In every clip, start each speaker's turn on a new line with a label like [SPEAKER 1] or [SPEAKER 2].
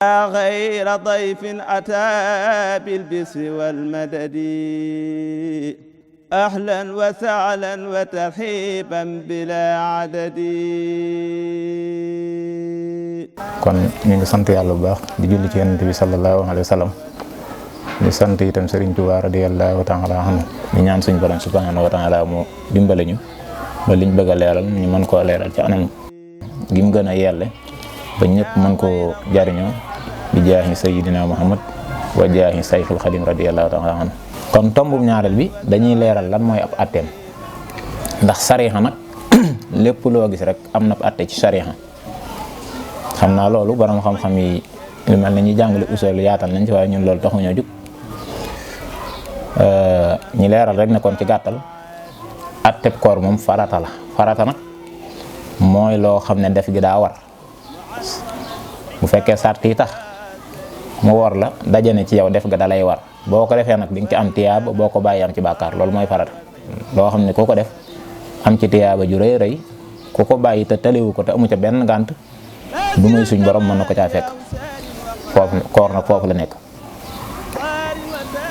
[SPEAKER 1] غير ضيف أتى بالبسر والمدد أهلا وسهلا وترحيبا بلا عدد.
[SPEAKER 2] kon ñu ngi sant yàlla bu baax di julli ci yonent bi sallallahu alayhi wa sallam di sant itam Serigne Touba radiyallahu ta'ala anhu di ñaan suñu borom subhanahu wa ta'ala moo dimbale ñu ba liñ bëgg a leeral ñu mën koo leeral ci anam gi mu gën a yelle ba ñëpp mën koo jariñoo bi jaahi sayyidina Muhammad wa jaahi sayful xadim radiyallahu ta'ala anhu. kon tombum ñaareel bi dañuy leeral lan mooy ab atteem ndax sariha nag lépp loo gis rek am na ab atte ci sariha. xam naa loolu borom xam-xam yi lu mel ne ñuy jàngale usul yaatal nañ ci waaye ñun loolu taxuñoo jug ñi leeral rek ne kon ci gàttal atteb koor moom farata la farata nag mooy loo xam ne def gi daa war bu fekkee sart yi tax mu war la dajane ci yow def ga da lay war boo ko defee nag di nga ci am tiyaaba boo ko bàyyi am ci bàkkaar loolu mooy farata loo xam ne ku ko def am ci tiyaaba ju rëy rëy ku ko bàyyi te taliwu ko te amu ca benn gànt du muy suñ borom mën na ko caa fekk foofu koor nag foofu la nekk.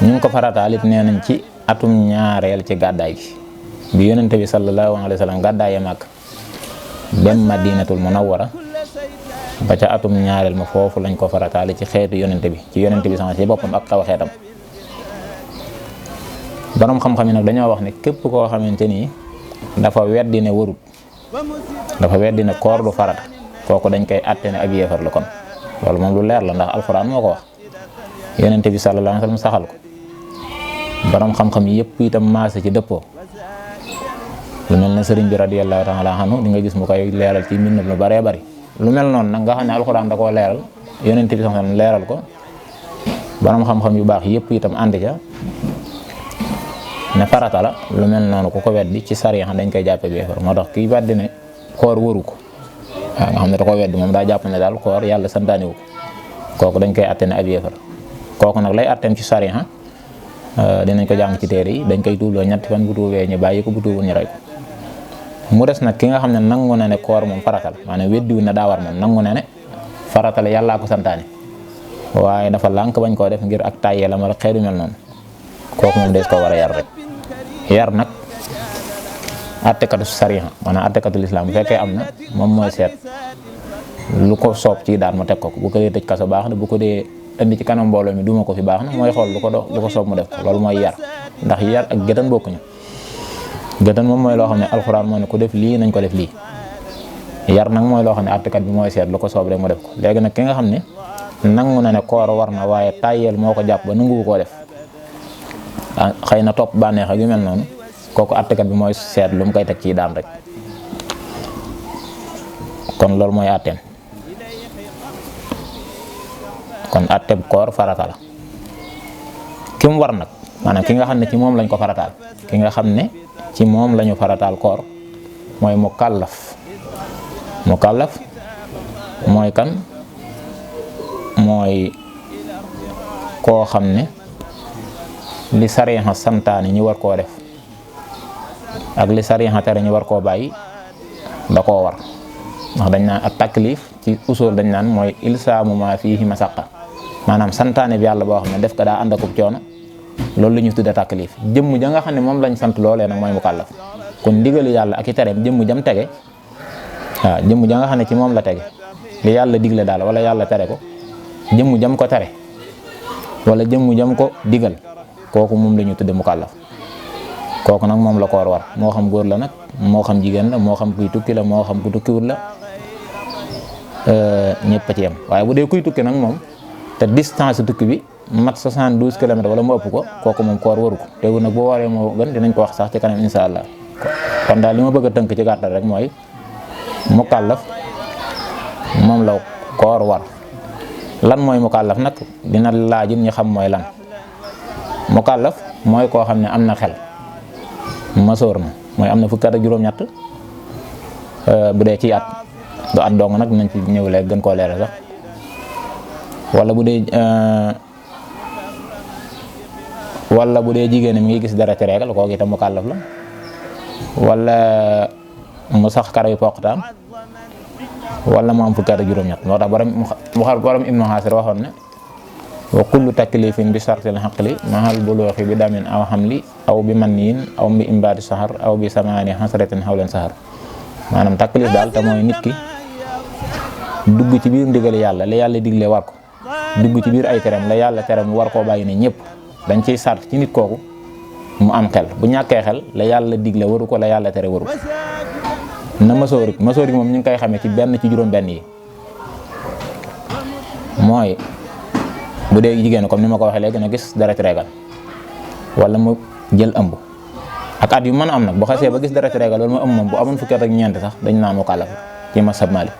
[SPEAKER 2] ñu ngi ko farataal it nee nañ ci atum ñaareel ci gàddaay gi bi yonente bi sallallahu alayhi wa sallam gàddaaye Màkk dem Madinatul Munawwara ba ca atum ñaareel ma foofu lañ ko farataale ci xeetu yonente bi ci yonente bi sama ci boppam ak xaw xeetam. borom xam-xam yi nag dañoo wax ne képp koo xamante ni dafa weddi ne warut dafa weddi ne koor du farata kooku dañ koy atte ne ab yéefar la kon loolu moom lu leer la ndax alxuraan moo ko wax yonente bi sallallahu alayhi wa sallam saxal ko borom xam-xam yi yëpp itam maase ci dëppoo lu mel ne sëriñ bi radiyallahu ta'ala anhu di nga gis mu koy leeral ci mbindam lu baree bari lu mel noonu nag nga xam ne alxuraan da koo leeral yonente bi sallallahu alayhi wa sallam leeral ko borom xam-xam yu baax yëpp itam ànd ca ne farata la lu mel noonu ku ko weddi ci sariya dañ koy jàppe bi yéefar moo tax kii weddi ne koor waru ko waaw nga xam ne da koo weddi moom daa jàpp ne daal koor yàlla santaane wu ko kooku dañ koy atte ne ab yéefar kooku nag lay atteem ci sariya dinañ ko jàng ci téere yi dañ koy tuubloo ñetti fan bu tuubee ñu bàyyi ko bu tuubul ñu rey ko mu des nag ki nga xam ne nangu na ne koor moom faratal maanaam weddiwu na daa war moom nangu na ne faratal yàllaa ko santaane waaye dafa lànk bañ koo def ngir ak tàyyeelam wala xeetu mel noonu kooku moom des ko war a yar rek yar nag attekatu sariya maanaam attekatu lislaam bu fekkee am na moom mooy seet lu ko soob ci daan mu teg ko bu ko dee tëj kaso baax na bu ko dee indi ci kanam mbooloo mi duma ko fi baax na mooy xool lu ko soob mu def ko loolu mooy yar ndax yar ak gétan bokkuñu gétan moom mooy loo xam ne alxuraan moo ne ko def lii nañ ko def lii yar nag mooy loo xam ne attekat bi mooy seet lu ko soob rek mu def ko léegi nag ki nga xam ne nangu na ne koor war na waaye tàyyeel moo ko jàpp ba nanguwu koo def xëy na topp bànneex ak yu mel noonu kooku attekat bi mooy seet lu mu koy teg ci daan rek kon loolu mooy atteem kon atteb koor farata la ki mu war nag maanaam ki nga xam ne ci moom lañ ko farataal ki nga xam ne ci moom lañu farataal koor mooy mukallaf mooy kan mooy koo xam ne li sariya santaane ñu war koo def ak li sariya tere ñu war koo bàyyi da koo war ndax dañ naan ak taklif ci usul dañ naan mooy ilsaamu ma fiihi masaqqa maanaam santaane bi yàlla boo xam ne def ko daa ànd akub coono loolu la ñu tudde taklif jëmm ja nga xam ne moom lañ sant loolee nag mooy mukallaf kon ndigalu yàlla ak i tereem jëmm jam tege waaw jëmm ja nga xam ne ci moom la tege li yàlla digle daal wala yàlla tere ko jëmm jam ko tere wala jëmm jam ko digal kooku moom la ñu tudde mukallaf kooku nag moom la koor war moo xam góor la nag moo xam jigéen la moo xam kuy tukki la moo xam ku tukkiwul la ñëpp a ci yem waaye bu dee kuy tukki nag moom te distance tukki bi mat 72 kilomètres wala mu ëpp ko kooku moom koor waru ko teewul nag boo waree moo gën dinañ ko wax sax ci kanam insha allah kon daal li ma bëgg a tënk ci gàttal rek mooy mukallaf moom la koor war lan mooy mukallaf nag dina laajit ñi xam mooy lan mukallaf mooy koo xam ne am na xel masoor na mooy am na fukki at ak juróom-ñett bu dee ci at du at dong nag dinañ ci ñëw léegi gën koo leeral sax wala bu dee jigéen mi ngi gis dara ci régal kooku itam mukallaf la wala mu sax karaw yu poqtaan wala mu am fukki at ak juróom-ñett moo tax borom Ibnu Xaasir waxoon ne wa kullu taklifin bi sartil xaqli mahal buluuxi bi damin aw xamli aw bi manniin aw bi imbaati sahar aw bi samaani xasratin xawlan sahar maanaam taklif daal te mooy nit ki dugg ci biir ndigal yàlla la yàlla digle war ko dugg ci biir ay teram la yàlla tere mu war koo bàyyi ne ñëpp dañ ciy sart ci nit kooku mu am xel bu ñàkkee xel la yàlla digle waru ko la yàlla tere waru ko na masoorik moom ñu ngi koy xamee ci benn ci juróom-benn yi mooy bu dee jigéen comme ni ma ko waxee léegi na gis deret reegal wala mu jël ëmb ak at yu mën a am nag bu xasee ba gis deret reegal wala mu ëmb moom bu amoon fukki at ak ñeent sax dañ naan mu kàllaf ci masab Maalik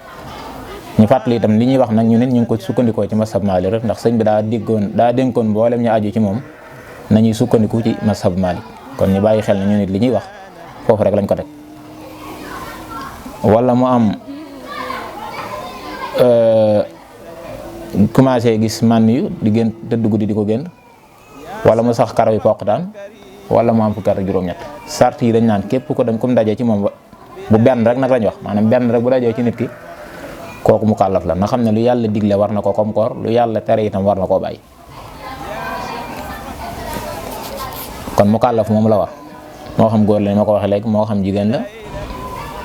[SPEAKER 2] ñu fàttali itam li ñuy wax nag ñu nit ñu ngi ko sukkandikoo ci masab Maalik rek ndax sëñ bi daa dénkoon mboolem ñu aju ci moom nañuy sukkandiku ci masab Maalik kon ñu bàyyi xel na ñu nit li ñuy wax foofu rek lañ ko teg wala mu am commencé gis man yu di gën tëdd guddi di ko gën wala mu sax karaw yi poqtaan wala mu am fukki at ak juróom-ñett sart yi dañ naan képp ko dem comme dajee ci moom bu benn rek nag lañ wax maanaam benn rek bu dajee ci nit ki kooku mu kàllaf la na xam ne lu yàlla digle war na ko comme koor lu yàlla tere itam war na koo bàyyi kon mu kàllaf moom la war moo xam góor la ma ko waxee léegi moo xam jigéen la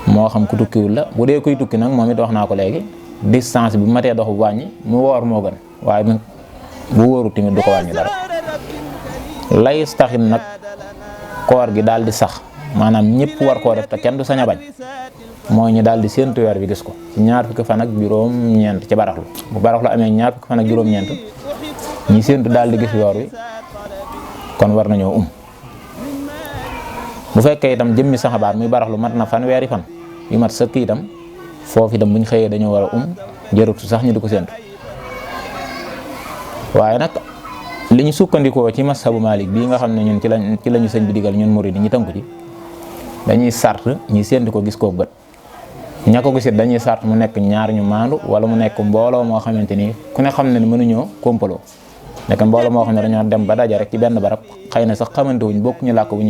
[SPEAKER 2] moo xam ku tukkiwul la bu dee kuy tukki nag moom it wax naa ko léegi distance bi matee dox bu wàññi mu woor moo gën waaye nag bu wóoru tamit du ko wàññi dara lay taxit nag koor gi daal di sax maanaam ñëpp war koo def te kenn du sañ a bañ mooy ñu daal di séentu weer bi gis ko ci ñaar fukki fan ak juróom-ñeent ci baraxlu bu baraxlu amee ñaar fukki fan ak juróom-ñeent ñi séentu daal di gis weer wi kon war nañoo bu fekkee itam jëmmi saxabaar muy baraxlu mat na fanweeri fan yu mat sëkk itam foofu itam buñ xëyee dañoo war a jërutu sax ñu di ko séentu waaye nag li ñu sukkandikoo ci mashabu Maalik bii nga xam ne ñun ci lañu sëñ bi digal ñun murid yi ñu tënku ci dañuy sart ñi séentu ko gis koo bët ña ko gisit dañuy sart mu nekk ñaar ñu maandu wala mu nekk mbooloo moo xamante ni ku ne xam ne mënuñoo kompaloo nekk mbooloo moo xam ne dañoo dem ba daja rek ci benn barab xëy na sax xamante wuñ bokkuñu làkk wu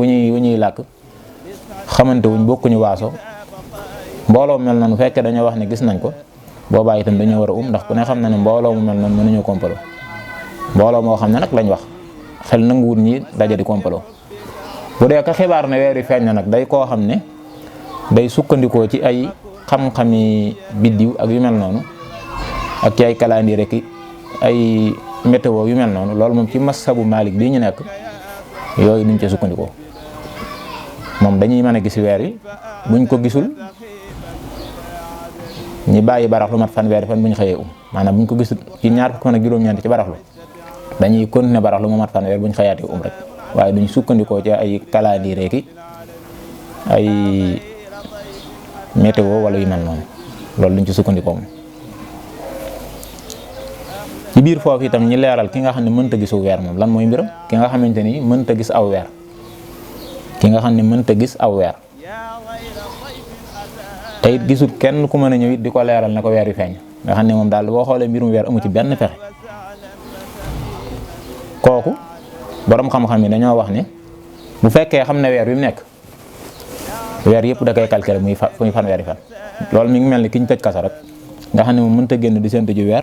[SPEAKER 2] ñuy làkk xamante wuñ bokkuñu waaso mbooloo mel noonu fekkee dañoo wax ne gis nañ ko boobaa itam dañoo war a ndax ku ne xam na ne mbooloo mu mel noonu mënuñoo kompaloo mbooloo moo xam ne nag lañ wax xel nanguwut ñi daja di kompaloo bu dee ka xibaar ne weer wi feeñ na nag day koo xam ne day sukkandikoo ci ay xam-xami biddiw ak yu mel noonu ak ci ay calendrier rek ay météo yu mel noonu loolu moom ci mashabu Maalik bii ñu nekk yooyu duñ ca sukkandikoo moom dañuy mën a gis weer wi buñ ko gisul ñi bàyyi baraxlu mat fanweeri fan buñ xëyee maanaam buñ ko gisul ci ñaar fukki fan ak juróom-ñeent ci baraxlu dañuy continuer baraxlu mu mat fanweer buñ xëyaatee rek waaye duñ sukkandikoo ci ay calendrier ki ay météo wala yu mel noonu loolu duñ ci sukkandikoo moom ci biir foofu itam ñi leeral ki nga xam ne mënta gisu weer moom lan mooy mbiram ki nga xamante ni mënta gis aw weer te it gisul kenn ku mën a ñëw it di ko leeral ne ko weer wi feeñ nga xam ne moom daal boo xoolee mbirum weer amu ci benn fexe kooku borom xam-xam yi dañoo wax ne bu fekkee xam ne weer wi mu nekk weer yëpp da koy calculer muy fanweeri fan loolu mi ngi mel ni ki ñu tëj kaso rek nga xam ne moom mënta génn di séntu ji weer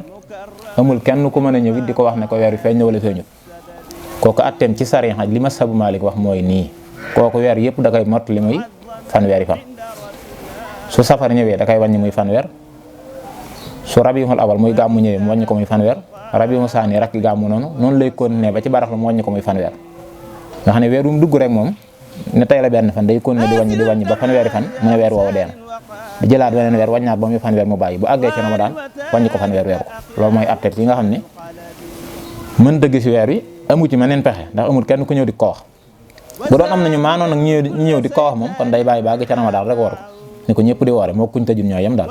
[SPEAKER 2] amul kenn ku mën a ñëw it di ko wax ne ko weer wi feeñ na wala feeñut kooku atteem ci sariya li mashabu Maalik wax mooy nii kooku weer yëpp da koy mot li muy fanweeri fan su safar ñëwee da koy wàññi muy fanweer su rabiul awal muy gàmmu ñëwee mu wàññi ko muy fanweer rabiul saani rakki gàmmu noonu lay continuer ba ci baraxlu mu wàññi ko muy fanweer nga xam ne weer wu mu dugg rek moom ne tey la benn fan day continuer di wàññi ba fanweeri fan mu ne weer woowu dee na di jëlaat beneen weer wàññaat ba muy fanweer mu bàyyi bu àggee ci Ramadan wàññi ko fanweer weer ko loolu mooy atte yi nga xam ne mën dëgg si weer wi amu ci meneen pexe ndax amul kenn ku ñëw di ko wax bu doon am nañu maanoon nag ñu ñëw di ko wax moom kon day bàyyi ba àgg ci Ramadan rek war ko ni ko ñëpp di woore moo kuñ tëjul ñoo yem daal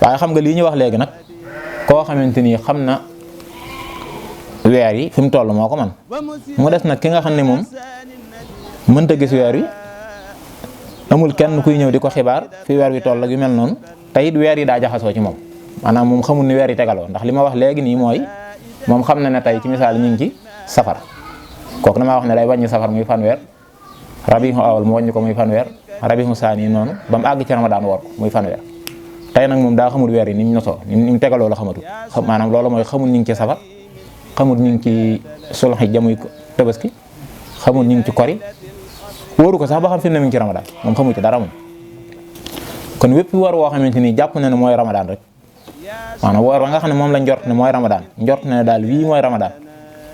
[SPEAKER 2] waaye xam nga lii ñu wax léegi nag koo xamante ni xam na weer yi fi mu toll moo ko man mu des nag ki nga xam ne moom mënta gis weer wi amul kenn kuy ñëw di ko xibaar fi weer wi toll ak yu mel noonu te it weer yi daa jaxasoo ci moom maanaam moom xamul ni weer yi tegaloo ndax li ma wax léegi nii mooy moom xam na ne tey ci misaal ñu ngi ci safar kooku damaa wax ne day wàññi safar muy fanweer rabiul awal mu wàññi ko muy fanweer rabihu saani noonu ba mu àgg ci ramadaan woor ko muy fanweer tey nag moom daa xamul weer yi ni ñu nosoo ni ñu tegaloo la xamatul maanaam loolu mooy xamul ñu ngi ci safar xamul ñu ngi ci sulxijja muy tabaski xamul ñu ngi ci kori wóoru ko sax ba xam fi mu ne mi ngi ci ramadaan moom xamul ci dara moom kon wépp woor woo xamante ni jàpp na ne mooy ramadaan rek maanaam woor wa nga xam ne moom la njort ne mooy ramadaan njort na ne daal wii mooy ramadaan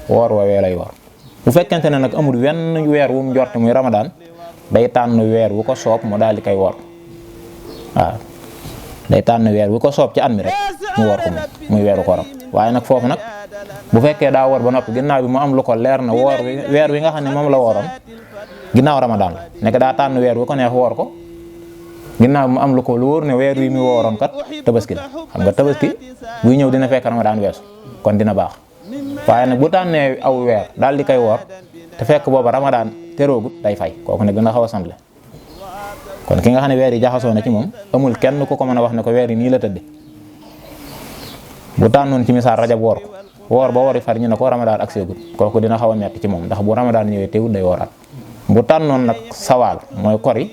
[SPEAKER 2] woor woowee lay woor bu fekkente ne nag amul wenn weer wu mu njort muy ramadaan day tànn weer wu ko soob mu daal di koy woor waaw day tànn weer wu ko soob ci at mi rek mu woor ko moom muy weeru kooram waaye nag foofu nag bu fekkee daa woor ba noppi ginnaaw bi mu am lu ko leer na woor weer wi nga xam ne moom la wooroon ginnaaw ramadaan la nekk daa tànn weer wu ko neex woor ko ginnaaw mu am lu ko lu wóor ne weer wi mu wooroon kat tabaski la xam nga tabaski buy ñëw dina fekk ramadaan weesu kon dina baax waaye nag bu tànnee aw weer daal di koy woor te fekk booba ramadaan teroogut day fay kooku nag dina xaw a santle kon ki nga xam ne weer yi jaxasoo na ci moom amul kenn ku ko mën a wax ne ko weer yi nii la tëdde bu tànnoon ci misaal rajab woor ko woor ba woori far ñu ne ko ramadaan ak seegut kooku dina xaw a metti ci moom ndax bu ramadaan ñëwee teewut day wooraat bu tànnoon nag sawaal mooy kori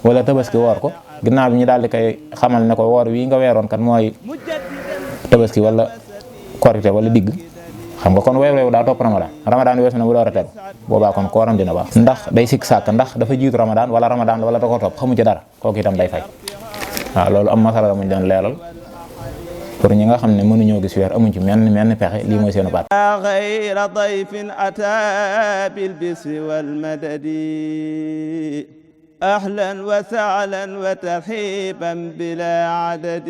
[SPEAKER 2] wala tabaski woor ko ginnaaw bi ñu daal di koy xamal ne ko woor wii nga weeroon kat mooy tabaski wala korite wala digg xam nga kon weew daa topp ramadaan weesu na bu door a tegu boobaa kon kooram dina baax ndax day sikk sàkk ndax dafa jiitu ramadaan wala da ko topp xamu ci dara kooku itam day fay waaw loolu am masala la muñ doon leeral pour ñi nga xam ne mënuñoo gis weer amuñ ci menn pexe lii mooy seenu baat
[SPEAKER 1] غير ضيف أتى بالبسر والمدد أهلا وسهلا وترحيبا بلا عدد